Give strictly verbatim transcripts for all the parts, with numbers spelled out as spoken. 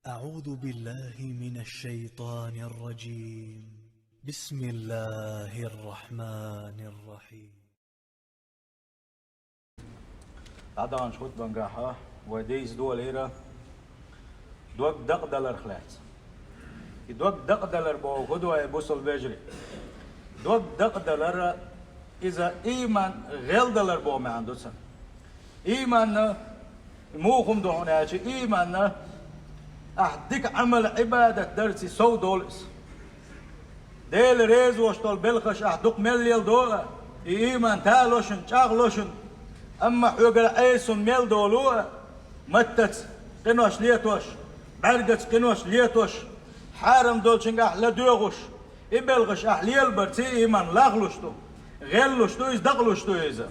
أعوذ بالله من الشيطان الرجيم. بسم الله الرحمن الرحيم. ДӀадаханчу хутбангахь вай дийца долийра дог дакъадаларх лаьцна. И дог дакъадалар боху хӀун ду, ай бусалба вежарий? Дог дакъадалар, иза ийман гӀелдалар боху маьӀна ду цуьнан. Ийманна муха хӀума ду хьуна аьлча, ийманна ахь дика Ӏамал-Ӏибадат дарций сов долу иза. Дела реза волуш долу белхаш ахь дукха мел леладо а, и ийман тало шуна, чӀагӀло шуна, амма хьоьгара Ӏеса хӀума мел долу а, маттаца къинош летош, бӀаьргаца къинош летош, хьарам долчуьнга ахь ладоьгӀуш, и белхаш ахь лелабарций ийман лахлуш ду, гӀеллуш ду иза, дакъалуш ду иза.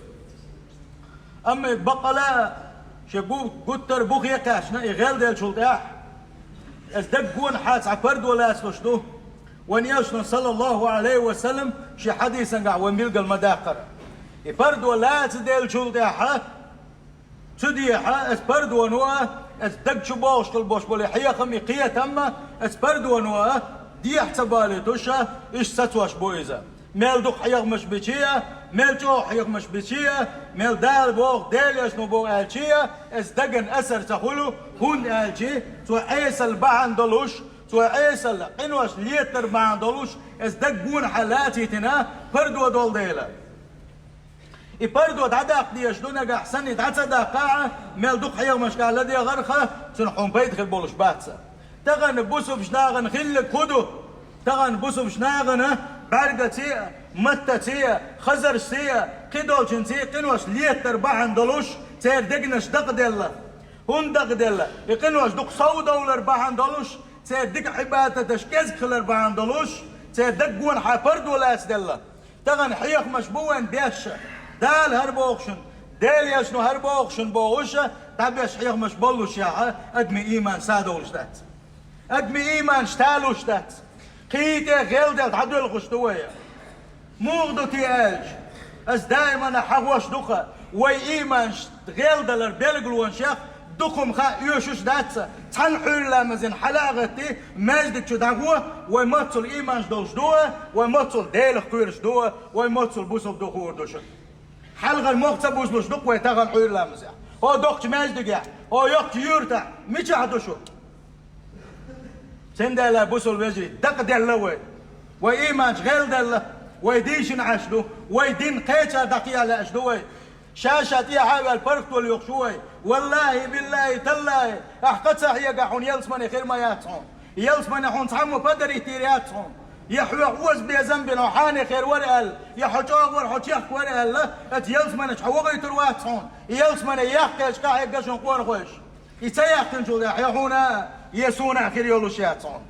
Амма и баккъала а шен гу-, гуттар а бухе кхаьчна, и гӀелделлачул тӀаьхьа, иза даггонахьа цхьа пардо лацалуш ду. Вайн Элчано, саллаллаху Ӏалайхи ва саллам, шен хьадисангахь вайн билгал ма даккхара. И пардо лацаделлачул тӀаьхьа, цу дехьа, иза пардоно а, иза даг чу богӀуш хила болуш болу хьехам, и кхетам а, иза пардоно а, дехьа ца балийтуш а, иштта сацош бу иза. Мел дукха хьехамаш бича а, мел чӀогӀа хьехамаш бича а, мел Дала боху, Делан Элчано боху аьлча а, иза дагна асар ца хуьлу, хӀунда аьлча цо Ӏесалла бахьана долуш, цо Ӏесалла къинош летар бахьана долуш, иза даггонахьа лацийтина пардо долу дела. И пардо дӀадаккха дезаш ду, нагахь санна и дӀа ца даккхахь а, мел дукха хьехамашкахь ладегӀарх а, цунах хьуна пайда хир болуш бац. Тахана бусалбачу нахана хилларг хӀун ду? Тахана бусалбачу нахана бӀаьргаций а, маттаций а, хазаршций а, кхидолчуьнций а къинош летар бахьана долуш, церан дегнаш дакъаделла. ХӀунда дакъаделла? И къинош дукха совдовлар бахьана долуш, церан дика Ӏибадаташ кӀезиг хилар бахьана долуш, церан даггонахьа пардо лацаделла. Тахана хьехамаш бу вайн беш а, Дала хӀара боху шуна, Делан Элчано хӀара боху шуна бохуш а, дӀабеш хьехамаш боллушехь а, адамийн ийман садовлуш дац. Адамийн ийманаш талуш дац. Кхин тӀе гӀелделла дӀадоьлхуш ду вай. Муха ду те аьлча, ас даимана хьахош ду-кха, вай ийманаш гӀелдалар билгалонашех дукха хӀума хаа оьшуш дац, цхьана Ӏуьйра ламазан хьала а гӀаттий, маьждиг чу дӀагӀо, вай маццул ийманаш долуш ду а, вай маццул Делах кхоьруш ду а, вай маццул бусалба ду хуур ду шуна. Хьалхара мох ца бузлуш ду-кх вай тахана Ӏуьйра ламазехь. ХӀо доккхачу маьждигехь, хӀо йоккхачу юьртахь мичахь ду шу? Цундела, бусалба вежарий, дакъаделла вай. Вай ийманаш гӀелделла, вай дийшина Ӏаш ду, вай дин кхечара дӀакхехьа лаьаш ду вай. Ша-ша тӀехьа а ваьлла паргӀатвала юхуш ву вай. Валлахьи, биллахьи, таллахьи, ахь кхин ца хьегахь хьуна ялсамане хир ма яц хьуна. Ялсамане хьуна цхьаммо подарить йийр яц хьуна. Я хьоьга оза безам бина хьо хьанехера вара аьлла, я хьо чӀогӀа вара, хьо чехка вара аьлла, оцу ялсамане чу хьо вахийтур вац хьуна. Ялсамане яккха кхаьчча къахьегна шуна къонахойша. И ца яьккхинчул тӀаьхьа я хьуна а, я суна а хир йолуш яц хьуна.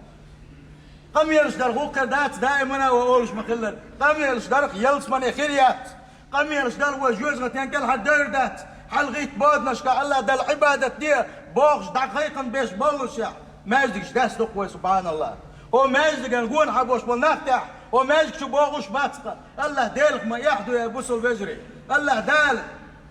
Къамелаш дар хӀокхуьра дац, даимана а вай олуш ма-хиллара. Къамелаш дарх ялсамане хир яц. Къамелаш дар вай жоьжахатен кӀелхьара девр дац. Хьалхийтта боданашка АллахӀ Далла Ӏибадат де бохуш дӀакхайкхам беш боллушехь, маьждигаш даьсса ду-кх вай, субхьаналлахӀ. ХӀо маьждиган гонахьа болуш болу нах тӀехь, хӀо маьждиг чу богӀуш бац-кха. АллахӀ Делах ма эхь ду, я бусалба вежарий. АллахӀ Дала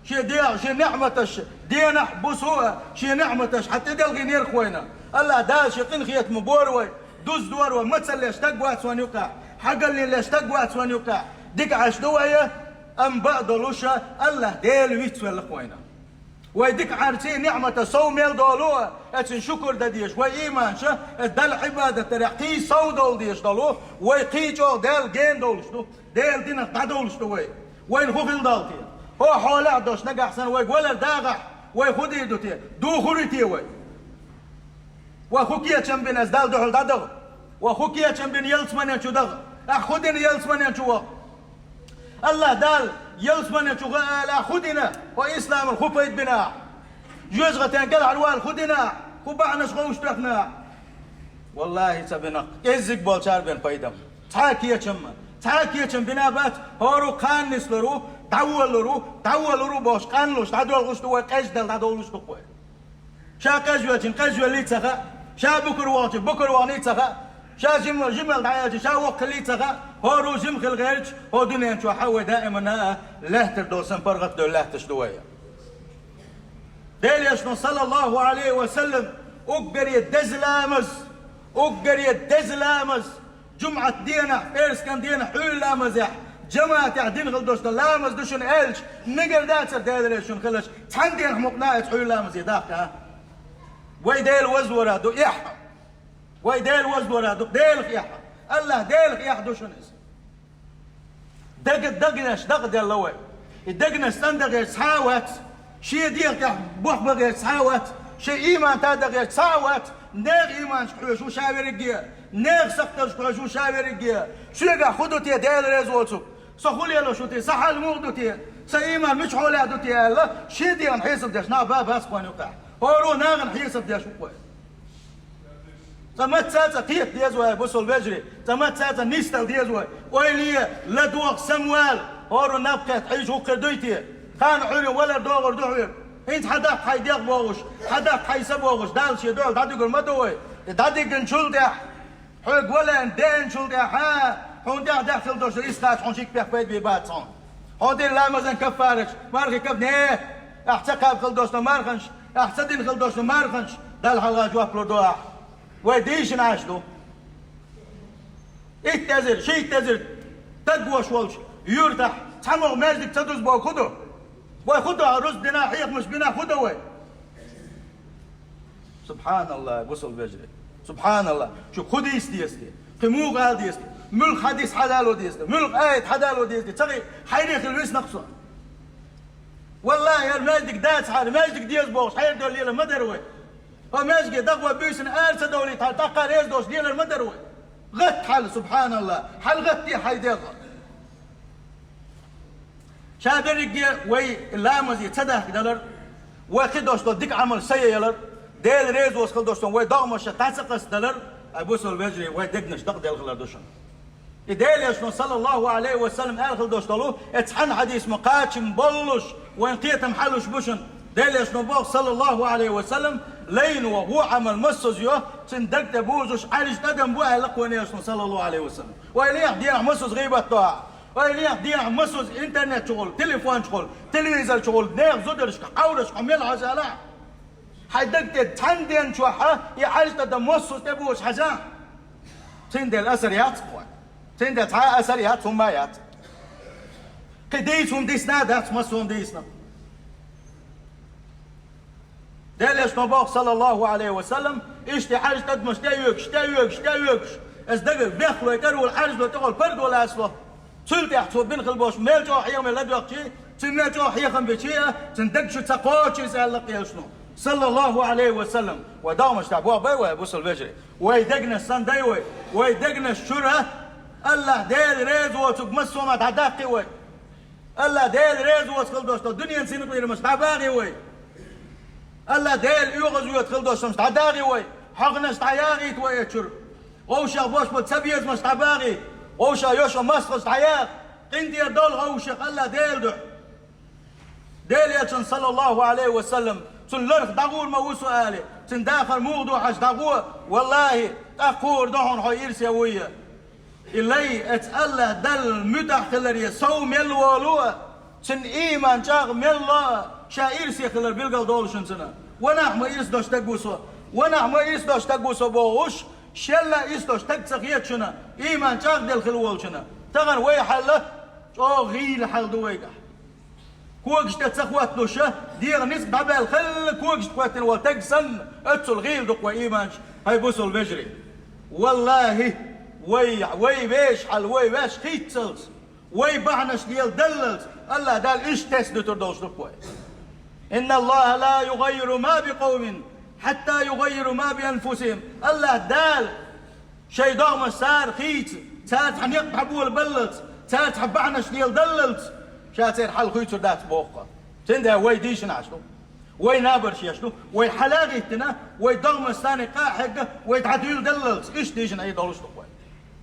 шен де-, шен неӀматаш, денахь а, бусо а, шен неӀматаш хьан тӀедалгӀийнера-кх вайна. АллахӀ Дала шен къинхетамо бора вай, дуза дора вай, мацалла леш стаг вац вайна юкъахь, хьагаллин леш стаг вац вайна юкъахь. Дика Ӏаш ду вай, амма бакъдолуш а АллахӀ Дела вицвелла-кх вайна. Вай дика Ӏарций, неӀмата сов мел долу а, оцунна шукур дан дезаш, вай ийманаш а, оцу Далла Ӏибадат дарехь кхин совдовла дезаш долу, вай кхин чӀогӀа Дала гена довлуш ду. Делан динах дӀадовлуш ду вай. Вайна хӀун хила долу те? ХӀо хьолехь а долуш, нагахь санна вайга валар дагӀахь, вай хӀун дийр ду те? Духур ю те вай? Вай хӀун кечам бина ас Далла дуьхьал дӀадаха? Вай хӀун кечам бина ялсамане чу даха? Ахь хӀун дина ялсамане чу ваха? АллахӀ Дала ялсамане чу гӀа ала ахь хӀун дина? Хьо исламал хӀун пайда бина ахь? Жоьжахатен кӀелхьарвала хӀун дина ахь? ХӀун бахьанаш гӀовшатоьхна ахь? Валлахьи, ца бина-кх, кӀеззиг болчара бина пайда. Цхьа а кечам, цхьа а кечам бина бац, хӀора ву кхана нислур ву, дӀаволалур ву, дӀаволалур ву бохуш, къанлуш, дӀадоьлхуш ду вай, къеждал дӀадовлуш ду-кх вай. Ша къежвелчун къежвеллий ца хаьа, ша букар вахчун букар вахний ца хаьа, ша жима, жимал дӀаяьлчун ша воккхаллий ца хаьа, хӀора ву жима хила гӀерташ, хӀо дуьнен чохь а вай даимана а лаьттар долу санна паргӀат а девлла лаьтташ ду вай. Делан Элчано, саллаллаху Ӏалайхи ва саллам, Уггаре деза ламаз, уггаре деза ламаз, жумӀат денахь, пӀераскан денахь хьуьйра ламазехь, жамаӀатехь дина хила долуш долу ламаз ду шуна аьлча, мегар дацара Дела реза шуна хиларш, цхьана денахь мукъана а оцу хьуьйра ламазе дахка. Вай Дела вазвара ду эхь. Вай Дела вазвара ду Делах эхь. АллахӀ Делах эхь ду шуна иза. Даг-, дагнаш дакъаделла вай. И дагнаш цӀандахьерча цхьа а вац, шен дегӀа тӀехь бохбахьерча цхьа а вац, шен ийман тадахьерча цхьа а вац, нехан ийманашка хьоьжуш ву ша верриге, нехан сакхташка хьоьжуш ву ша верриге. Шегахь хӀун ду те Дела реза воцург? Со хӀун лелош ву те? Сан хьал муха ду те? Сан ийман мича хьолехь ду те аьлла, шен дегӀан хьесап деш нах ба бац кхойна юкъахь. ХӀора нахана хьесап деш ву кхой. Цкъа мацца а цкъа кхета деза вай, бусул вежарий, цкъа мацца а цкъа нисдала деза вай. Ойла е, ладогӀа, самавала, хӀора наб кхетта хьийза хӀух хир дуй те? Кхана Ӏуьйранна валар догӀур ду хьоьга. ХӀинца хьан даккха хьайн дегӀ богӀуш, хьан даккха хьайн са богӀуш, Дала шен дуьхьал дӀадуьгур ма ду вай. И дӀадигначул тӀаьхьа, хьоьга валарна деанчул тӀаьхьа, хьуна тӀехь дехкал долуш исхача хьуна шиъ кхехкабайта бен бац хьуна. Хьуна дина ламазан каффараш, мархи каф-, не, ахь ца кхаба хила долуш долу марханаш, ахь ца дина хила долуш долу марханаш, Далла хьалха жоп лур ду ахь. Вай дийшина Ӏаш ду. Итт эзар, шийтта эзар стаг вош волчу юьртахь цхьаммо маьждиг ца дуза боху хӀун ду? Вай хӀун ду, рузба дина, хьехамаш бина хӀун ду вай? СубхьаналлахӀ, бусул вежарий. СубхьаналлахӀ. Шу кху дийца деза те? Кхин муха ала деза те? Муьлха хьадис хьадало деза те? Муьлха аят хьадало деза те? Ца хи-, хьайре хила висна-кх со. Валлахи, хӀара маьждиг дацахьара, маьждиг деза бохуш, хьайра долу лела ма дара вай. Хьо маьждиге дагӀо буьйсина ара ца довлийтахьара, тӀаккха реза долуш лелар ма дара вай. ГӀатта хьал, субхьаналлахӀ, хьал гӀатте хьайн дегӀ. Ша берриге вай ламазе ца дахкадалар, вай кхидолуш долу дика Ӏамал са ян ялар, Дела реза воцу хила долуш долу вай догӀмаша дӀа ца къастадалар, ай бусул вежарий, вай дегнаш дакъаделла хилар ду шуна. И Делан Элчано, саллаллаху алейхи ва саллям, аьлла хила долуш долу, э, цхьана хьадис ма кхачам боллуш, вайн кхетам хьалуш бу шуна. Делан Элчано боху, саллаллаху алейхи ва саллям, лайно вон Ӏамал массаза йо, цуьнан даг тӀе бузуш Ӏаьржа тӀадам бу аьлла кху вайн Элчано, саллаллаху алейхи ва саллям. Вай лехьа дехьа массаза гӀийбат до ахь. Вай лехьа дехьа массаза интернет чухула, телефон чухула, телевизор чухула, нехан зударшка, Ӏаврашка мел хьажа ала. Хьайн даг тӀе цхьана ден чохь а и Ӏаьржа тӀадам массаза тӀе бузуш хьажа. Цундела асар яц кхойн. Цундела цхьа а асар яц, хӀумма а яц. Кхин дийца хӀума дисна а дац, массо хӀума дийцина. Делан Элчано боху, саллаллаху алейхи ва саллям, иштта Ӏаьржа тӀадамаш тӀеоьгуш, тӀеоьгуш, тӀеоьгуш, аса дага бехлой, тӀарула Ӏаьржа ло тӀехула пардо лацало. Цул тӀаьхьа цо бина хила болуш мел чӀогӀа хьехаме ладоьгӀчий, цуьнан мел чӀогӀа хьехам бичий а, цуьнан даг чу ца кхочу иза аьлла кхелаш ну. Саллаллаху алейхи ва саллям, вай догӀмаш тӀехь боху бай вай, бусул вежарий. Вай дегнаш санна дай вай, вай дегнаш чуьра, АллахӀ Дела реза воцург массо а ма дӀадаккхи вай. АллахӀ Дела реза воцу хила долуш долу дуьненан синкъерамаш дӀабагӀи вай. АллахӀ Дела оьгӀаз воьду хила долуш долу хӀуманаш дӀадагӀи вай. ХьогӀанаш дӀаягӀийта вай эцу чуьра. Вовшах бош болу цабезамаш дӀабагӀийта. Вовшах йош йолу мостагӀаш дӀаяха. КъинтӀера довла вовшех АллахӀ Дела дуьхьа. Делан Элчанна, саллаллаху алейхи ва саллям, цуьнан ларх дӀагӀур ма ву со али, цуьнан дахар муха ду хьажа дӀагӀо, валлахӀи, тӀаккха хуур ду хьуна хьо ирсе вуй. И лай, эцу АллахӀ Далла муьтӀахь хиларе сов мел волу а, цуьнан ийман чӀагӀ мел ло а, ша ирсе хилар билгал долу шуна цуьнан. Ванахь ма ирс долуш стаг ву со, ванахь ма ирс долуш стаг ву со бохуш, шелла ирс долуш стаг ца хета шуна, ийман чӀагӀделла хила волчунна. Тахана вай хьал чӀогӀа гӀийла хьал ду вайгахь. Когаш тӀе ца хӀотталуш, дегӀан ницкъ дӀабаьлла хилла когаш тӀе хӀоьттина волу стаг санна, оццул гӀийла ду-кх вай ийманаш, хӀай бусул вежарий. ВаллахӀи, вай, вай вешан хьал, вай ваьш хийццалц, вай бахьанаш леладаллалц, АллахӀ Дала иштта тесна дуьтур долуш ду-кх вай. Инна АллахӀа ла югӀаййиру ма би къавмин, хьатта югӀаййиру ма би анфусихӀим. АллахӀ Дала шайн догӀмаш цара хийца, цара цхьа некъ дӀаболабаллалц, цара цхьа бахьанаш леладаллалц, ша церан хьал хуьйцур дац боху-кх. Цундела вай дийшина Ӏаш ду, вай набарш еш ду, вай хьала а гӀиттина, вай догӀмаш царна къа а хьегна, вай дӀадуьйладаллалц, иштта дийшина Ӏе долуш ду-кх вай.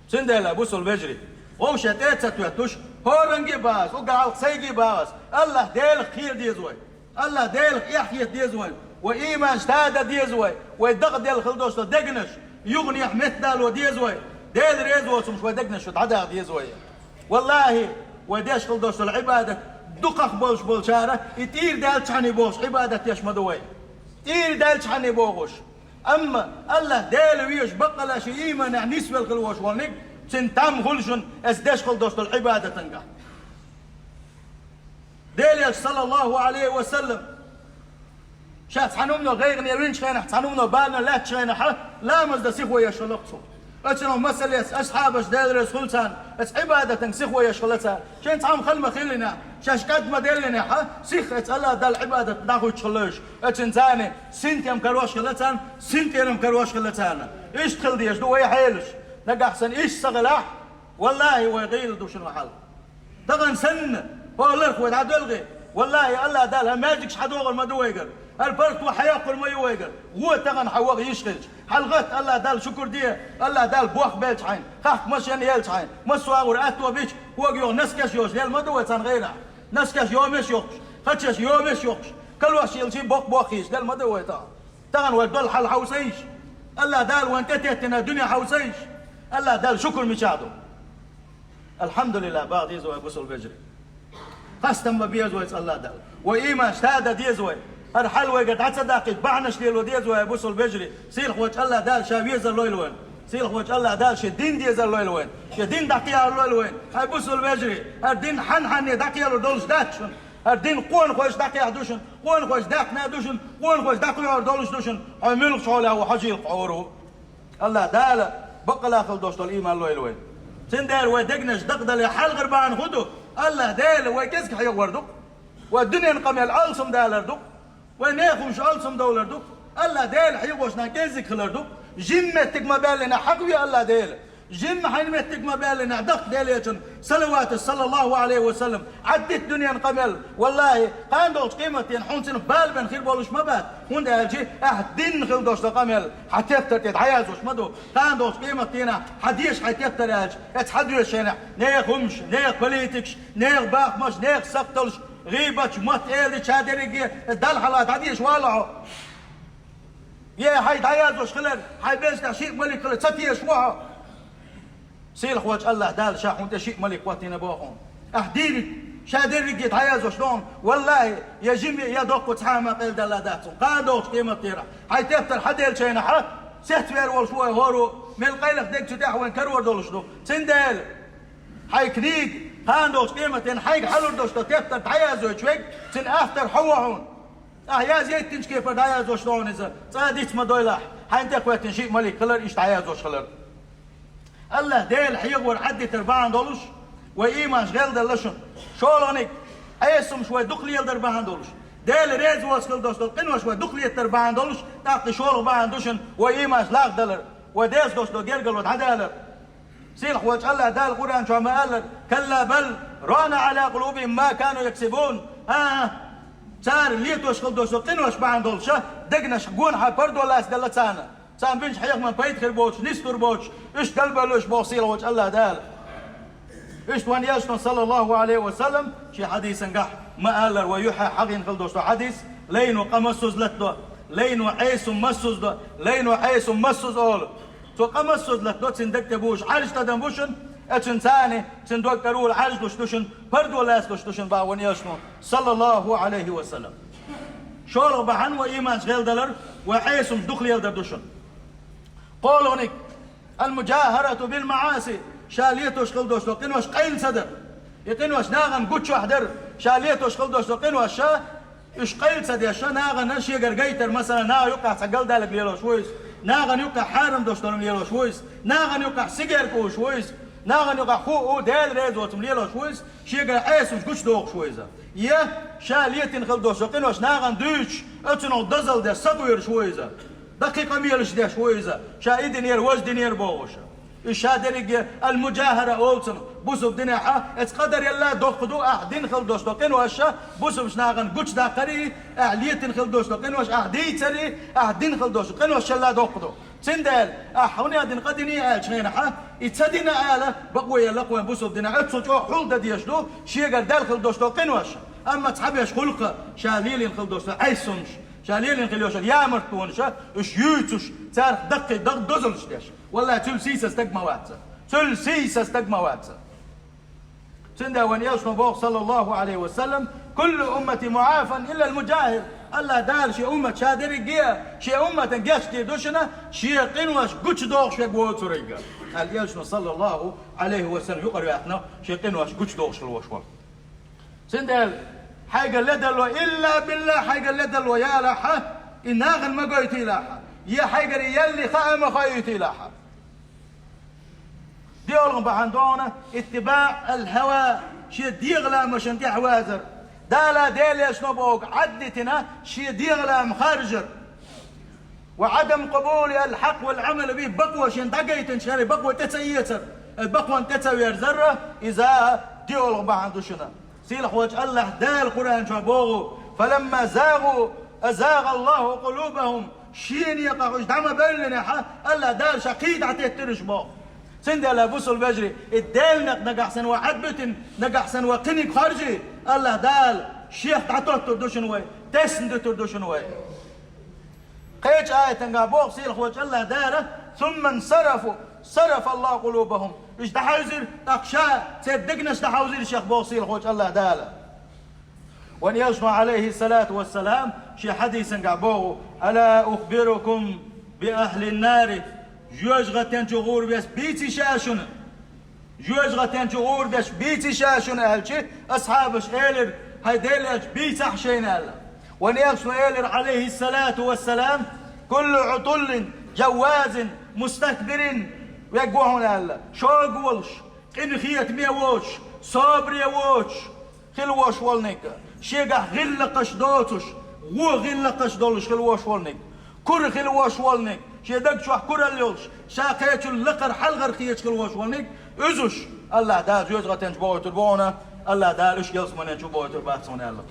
Цундела, бусул вежарий, вовшех тӀе а ца тоьттуш, хӀоранге а бахаза, уггар хьалха сайге а бахаза, АллахӀ Делах кхера деза вай. АллахӀ Делах эхь хета деза вайн. Вай ийманаш тада деза вай. Вай дакъаделла хила долуш долу дегнаш юханехьа меттадало деза вай. Дела реза воцург вай дегнаш чу дӀадаха деза вай. ВаллахӀи, вай деш хила долуш долу Ӏибадат дукхах болуш болчара, и тӀера даьллачхьана бохуш Ӏибадат деш ма ду вай. ТӀера даьллачхьана бохуш. Амма АллахӀ Дела везаш баккъала ший ийманехь нисвелла хила волуш волниг, цуьнан там хуьлу шуна эс деш хила долуш долу Ӏибадатангахь. Делан Элча, саллаллаху Ӏалайхи ва саллам, ша цхьана хӀумано гӀайгӀане винчу хенахь, цхьана хӀумано балано лаьттачу хенахь, ламаз дан сихо еш хилла-кх цо. Оцунах масалец, асхьабаш, Дела реза хуьлда царна, оцу Ӏибадатан сихо еш хилла цара. Шайн цхьамма хала ма хиллинехь, шаьш кӀад ма деллинехь, сиха оцу АллахӀ Далла Ӏибадат дӀахуьттуш хилла уьш. Оцунна царна синтем карош хилла царна, синтем карош хилла царна. Иштта хила дезаш ду вай хьелаш. Нагахь санна иштта ца хилахь, валлахӀи, вай гӀийла ду шуна хьал. Тахана санна, хӀокху ларх вай дӀадолхий, валлахӀи, АллахӀ Дала хӀара маьждигаш хьадогӀур ма ду вайгара, хӀара паргӀато хьаяккхур ма ю вайгара. Вон тахана хьан ваха йиш хилча, хьалагӀатта АллахӀ Далла шукур де, АллахӀ Дала бохк белча хьайна, хахка машен елча хьайна, массо агӀор атто бича, хӀокху йогӀу носкеш йолуш лела ма ду вай царна гӀайрахь. Носкеш йомеш йохкуш, хачеш йомеш йохкуш, калош йилчий боккха бохк хийцаш лела ма ду вай тахана. Тахана вай долу хьал хьовса йиш. АллахӀ Дала вайна тӀететтина дуьне хьовса йиш. АллахӀ Далла шукур мичахь ду. АлхьамдулиллахӀ баха деза вай, бусалба вежарий. Хастам бан беза вай АллахӀ Далла. Вай ийманаш тада деза вай. ХӀара хьал вайгара дӀа ца даккхийта бахьанаш лело деза вай, бусалба вежарий. Сийлахьчу АллахӀ Дала ша везар лойла вайна. Сийлахьчу АллахӀ Дала шен дин дезар лойла вайна. Шен дин дӀакхехьар лойла вайна. Хьай, бусалба вежарий, хӀара дин хьан-хьанне дӀакхелур долуш дац шуна. ХӀара дин къонахойша дӀакхехьа ду шуна, къонахойша даьккхина ду шуна, къонахойша дӀакхоьхьур долуш ду шуна. Хьо муьлхачу хьолехь ву, хьо жийлахь хьо ву. АллахӀ Дала баккъала хила долуш долу ийман лойла вайна. Цундела вай дегнаш дакъадале хьалхара бахьана хӀун ду? АллахӀ Дела вай кӀезиг хьехавар ду-кх, вай дуьненан къамел алсамдалар ду-кх, вай нехан хӀумаш алсамдовлар ду-кх. АллахӀ Дела хьехош нах кӀезиг хилар ду-кх. Жимма меттиг ма баьллинехь хьакхаве АллахӀ Дела. Жимма хьайна меттиг ма баьллинехь, даккха Делан Элчанна салаваташ, саллаллаху Ӏалайхи ва саллам, Ӏаддита дуьненан къамел. ВаллахӀи, кхана долчу къематдийнахь хьуна цунах балбан хир болуш ма бац. ХӀунда аьлча ахь динна хила долуш долу къамел хьан тептар тӀе дӀаяздеш ма ду. Кхана долчу къематдийнахь хьан деша хьайн тептар аьлча, эца хьан доьшучу хенахь, нехан хӀумаш, нехан политикаш, нехан бахамаш, нехан сакхталш, гӀийбаташ, мотт, эладиташ, ша дерриге, эца Далла хьалха дӀадеша валахь хьо. Я хьайн дӀаяздеш хилар, хьайн беза тӀехь шиъ малик хилар ца тешаш ву хьо? Сийлахьчу АллахӀ Дала ша хьуна тӀе шиъ малик хӀоттийна боху хьуна. Ахь дийриг, ша дерриге дӀаяздеш ду хьуна. ВаллахӀи, я жима, я доккха цхьа а ма къайладалла дац хьуна. Кхана долчу къематдийнахь хьайн тептар хьан делчу хенахь, сецвер волуш ву вай хӀора, мел къайлаха дерг цу тӀехь вайн карор долуш ду. Цундела хьайн книга, кхана долчу къематдийнахь хьайга хьалур долуш долу тептар дӀаяздойтуш верг, цуьнан автор хьо ву хьуна. Ахь язъяйтинчу кепара дӀаяздеш ду хьуна иза, цкъа а диц ма дойлахь, хьайна тӀе кхоьттина шиъ малик хилар, иштта дӀаяздеш хилар. АллахӀ Дела хьехавар Ӏаддитар бахьана долуш, вай ийманаш гӀелдалла шуна. ШолгӀаниг, Ӏеса хӀумаш вай дукха леладар бахьана долуш, Дела реза воцу хила долуш долу къинош вай дукха леттар бахьана долуш, тӀаккха и шолгӀа бахьана ду шуна вай ийманаш лагӀдалар, вай деза долуш долу гергарло дӀадалар. Сийлахь волчу АллахӀ Дала Къуръан чохь ма-аллара: «Калла бал рана Ӏала къулубихим ма кану яксибун». ХӀан-хӀа, цара летош хила долуш долу къинош бахьана долуша, дегнаш гонахьа пардо лацделла царна. Царна бинчу хьехаман пайда хир боцуш, нисдур боцуш, уьш галбевлла уьш боху сийлахь волчу АллахӀ Дала. Иштта вайн Элчано, саллаллаху Ӏалайхи ва саллам, шен хьадисангахь ма-аллара, вай юьххьехь хьахийна хила долуш долу хьадис: лайно къа массаза латадо, лайно Ӏеса хӀума массаза до, лайно Ӏеса хӀума массаза олу. Цо къа массаза латадо, цуьнан даг тӀе бузуш Ӏаьржа тӀадам бу шуна, оцунна царна цуьнан дог тӀера Ӏаьржа луш ду шуна, пардо лаца луш ду шуна боху вайн Элчано, саллаллаху Ӏалайхи ва саллам. ШолгӀа бахьана вай ийманаш гӀелдалар, вай Ӏеса хӀумаш дукха леладар ду шуна. КхоалгӀаниг: ал-муджахарату бил-маӀаси, ша летош хила долуш долу къинош къайла ца дар. И къинош нахана гучохь дар, ша летош хила долуш долу къинош ша, уьш къайла ца деш, ша нахана шегара гайтар, масала, наха юккъехь цхьа галдаллаг лелош ву иза, нахана юккъехь хьарам долуш долу хӀума лелош ву иза, нахана юккъехь сигарка ууш ву иза, нахана юккъехь хӀу а, Дела реза воцу хӀума лелош ву иза, шегара Ӏеса хӀумаш гучудохуш ву иза. Я ша летийна хила долуш долу къинош нахана дуьйцуш, оцунах дозалла деш, сакъоьруш ву иза. Даккхий къамелаш деш ву иза, ша и динера, важа динера бохуша. Уьш ша дерриге ал-муджахара олу цунах, бусалба динехь а, эца къадарелла доккха ду, ахь дина хила долуш долу къиноша, бусалбачу нахана гучудаккхарий, ахь летийна хила долуш долу къинош, ахь дийцарий, ахь дина хила долуш долу къиношелла доккха ду. Цундела, ахь хӀунда дина къа диний аьллачу хенахь, и ца дина ала, бакъо елла-кх вайн бусалба динехь, оццул чӀогӀа хьулдан дезаш ду, шегара даьлла хила долуш долу къинош. Амма цхьаберш гӀуллакх, ша лелийна хила долуш долу Ӏеса хӀумаш, ша лелийна хила йолуш йолу ямартлонаш, уьш юьйцуш, царах даккхий дог дозаллаш деш. Валлахь, цуьнан сийсаз стаг ма вац. Цуьнан сийсаз стаг ма вац. Цундела вайн Элчано боху, саллаллаху Ӏалайхи ва саллам: «Куллу уммати муӀафан илла ал-муджахир». АллахӀ Дала шен уммат ша дерриге а, шен умматан гечдийр ду шуна, шен къинош гучадохуш верг воцург. Аьлла, элчано, саллаллаху Ӏалайхи ва саллам, юкъара ваьккхина, шен къинош гучадохуш хила волуш волу. Цундела хьайга ледарло, илла билла, хьайга ледарло ялахьа, и нахана ма гойтийлахьа, я хьайгара ялли хаа ма хоуьйтийлахьа. ДиъалгӀа бахьана догӀу иттибаъ ал-хӀава, шен дегӀан ламашна тӀаьхьавазар. Дала, Делан элчано бохург Ӏаддитина, шен дегӀан лама харжар. Ва Ӏадам къабули ал-хьакъ вал Ӏамал бихӀ, бакъо шена дӀагайтинчу хенахь бакъо тӀе ца эцар, бакъонна тӀе ца верзар, иза диъалгӀа бахьана ду шуна. Сийлахьчу АллахӀ Дала Къуръан чохь боху: «Фаламма загӀу, азагӀа АллахӀу къулубахӀум». Шен некъах уьш дӀа ма бевллинехь, АллахӀ Дала ша кхин дӀатеттира уьш боху. Цундела, бусалба вежарий, и Делан некъ нагахь санна вай Ӏадбуьтина, нагахь санна вай кхиниг харжий, АллахӀ Дала Шех дӀатоттур ду шуна вай, тесна дуьтур ду шуна вай. Кхечу аятангахь боху сийлахьчу АллахӀ Дала: «Сумма сарафу, сарафа АллахӀу къулубахӀум». Уьш дӀахьевзира, тӀаккха ша церан дегнаш дӀахьовзийра Шех боху сийлахьчу АллахӀ Дала. Вайн элчано, Ӏалайхиссалату вассалам, шен хьадисангахь боху: «Ала ухбирукум би ахӀлин нари?» Жоьжахатин чу гӀур беш бийций ша шуна? Жоьжахатин чу гӀур беш бийций ша шуна аьлча, асхьабаш элира: «ХӀай Делан элча, бийцахь шайна», аьлла. Вайн элчано элира, Ӏалайхиссалату вассалам: «Куллу Ӏутуллин, жаввазин, мустакбирин», верг ву хьуна аьлла, шога волуш, къинхетаме воцуш, собаре воцуш хила вош волниг, шегахь гӀиллакхаш доцуш, вон гӀиллакхаш долуш хила вош волниг, кура хила вош волниг, шен даг чохь куралла йолуш, ша кхечул лакхара хьалхара хеташ хила вош волниг, уьзуш АллахӀ Дала жоьжахатин чу бохуьйтур бу хьуна, АллахӀ Дала уьш ялсаманин чу бохуьйтур бац хьуна аьлла.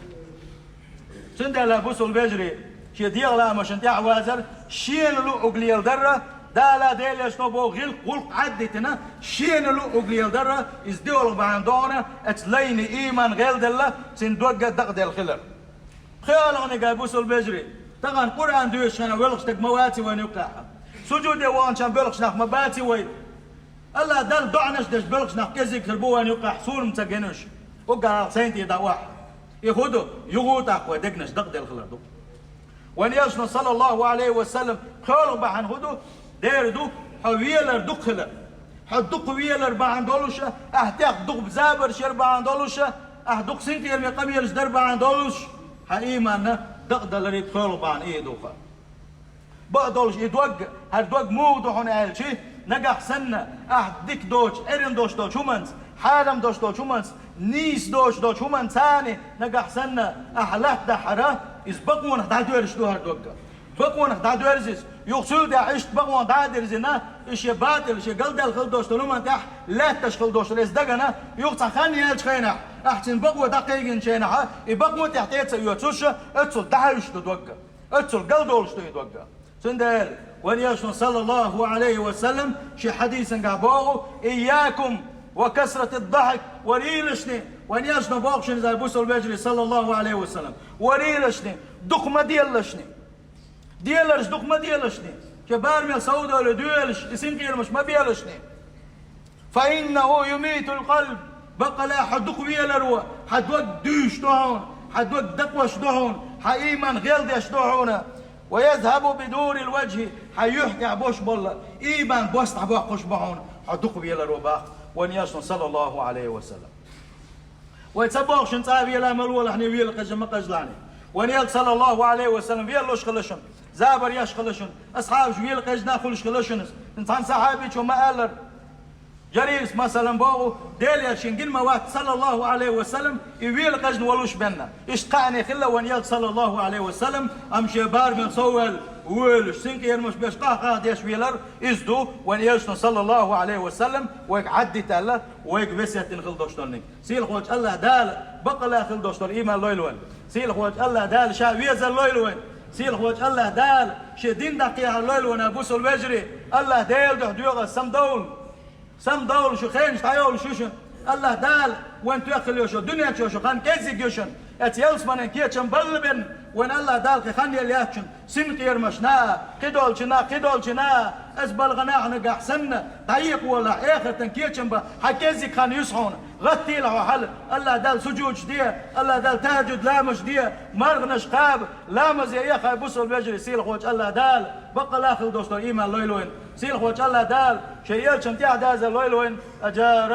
Цундела, бусалба вежарий, шен дегӀан ламашна тӀаьхьавазар, шена луъург леладар, Дала, Делан элчано боху гӀиллакх, гӀуллакх Ӏаддитина, шена луъург леладар, иза диъалгӀа бахьана догӀу, оцу лайна ийман гӀелделла, цуьнан дог а дакъаделла хилар. ПхоьалгӀаниг, бусалба вежарий, тахана Къуръан доьшуш хенахь воьлхуш стаг ма ваций вайна юккъехь? Сужуде ваханчохь боьлхуш нах ма баций вай? АллахӀ Далла доӀанаш деш боьлхуш нах кӀезиг хир бу вайна юккъехь, суна ма ца гина уьш. Уггар сайна тӀе дан охьа. И хӀун ду? Юха а тӀаккха вай дегнаш дакъаделла хилар ду. Вайн элчано, саллаллаху Ӏалайхи ва саллам, пхоьалгӀа бахьана хӀун ду? Дера ду, хьо велар дукха хилар. Хьо дукха велар бахьана долуш а, ахь тӀехь дукха забарш яр бахьана долуш а, ахь дукха синкъераме къамелаш дар бахьана долуш, хьан ийманна дакъадаларе пхоьалгӀа бахьана и ду-кх. Бакъдолуш и дог, хӀара дог муха ду хьуна аьлча, нагахь санна ахь дика доцуш, Ӏерина доцуш долчу хӀуманца, хьарам доцуш долчу хӀуманца, нийса доцуш долчу хӀуманца царна нагахь санна ахь латтадахьара, иза бакъонах дӀадоьрзуш ду хӀара дог. Бакъонах дӀадоьрзу иза. Юха цул тӀаьхьа иштта бакъонах дӀа а дирзина, и шен батӀал, шен галдаьлла хила доцуш долу хӀуманна тӀехь лаьтташ хила доцуш долу иза дагана, юха цхьа хан яьллачу хенахь, ахь цуьнан бакъо дӀакхайгинчу хенахь, и бакъо тӀехь тӀе а ца оьцуш, оццул дӀахьуьйсуш ду дог. Оццул галдолуш ду и дог. Цундела, вайн элчано, саллаллаху Ӏалайхи ва саллам, шен хьадисангахь боху: «Ийякум ва касратид-дахьик», варийлашни, вайн элчано боху шуна иза, бусалба вежарий, саллаллаху Ӏалайхи ва саллам, варийлашни, дукха ма деллашни. Деларш дукха ма делашни. Шен барамел совдовлий доьлуш, и синкъерамаш ма белашни. «Фа иннаху юмитул къалб». Баккъала хьо дукха веларо, хьан дог дуьйш ду хьуна, хьан дог дакъош ду хьуна, хьан ийман гӀелдеш ду хьуна. «Ва язхабу би нурил важхи», хьан юьхь тӀехь бош болла ийман бос дӀабоккхуш бу хьуна, хьо дукха веларо боху вайн элчано, саллаллаху Ӏалайхи ва саллам. Вай ца боху шуна цкъа а вела ма лолахьний, вела къежа ма къежалахьний. Вайн элча, саллаллаху Ӏалайхи ва саллам, велалуш хила шуна, забар еш хила шуна, асхьабаш вела къежна хуьлуш хила шуна. Цхьана сахьабичо ма-аллара, Жарирас, масалан, боху, Делера шен гина ма вац, саллаллаху Ӏалайхи ва саллам, и вела къежна волуш бенна. Иштта кхаъне хилла вайн элча, саллаллаху Ӏалайхи ва саллам, амма шен барамел совваьлла, воьлуш, синкъерамаш беш, къах-къах деш велар, иза ду вайн элчано, саллаллаху Ӏалайхи ва саллам, вайга Ӏаддитаьлла, вайга весет дина хила долуш долниг. Сийлахьчу АллахӀ Дала баккъала хила долуш долу ийман лойла вайна. Сийлахьчу АллахӀ Дала ша везар лойла вайна. Сийлахьчу АллахӀ Дала шен дин дӀакхехьар лойла вайна, бусалба вежарий. АллахӀ Делан дуьхьа доьгӀу ас самадовла. Самадовла, шу хенаш дӀайовлуш ю шуна. АллахӀ Дала вайн тоьхна йолуш йолу дуьнен чу йолуш йолу хан кӀеззиг ю шуна. Эцу ялсаманин кечам балла бен, Вайн АллахӀ Дала кхы хан ял яьччун, син къерамаш на, кхы долчу на, кхы долчу на, ас балгӀа нахьанагахь санна, дӀаекъа волахь, эхартан кечам бан, хьан кеззиг хан юс хьуна, гӀаттийла хьо хьала, АллахӀ Дала сужудаш де, АллахӀ Дала тахӀажуд ламазаш де, маргӀанаш кхаба, ламаз я яхай бусал вежарий, сийлахьочу АллахӀ Дала, баккъалла хила долуш долу иман лойла вайн, сийлахьочу АллахӀ Дала, шайн элчан тӀаьхьадазар лойла вайн, аджара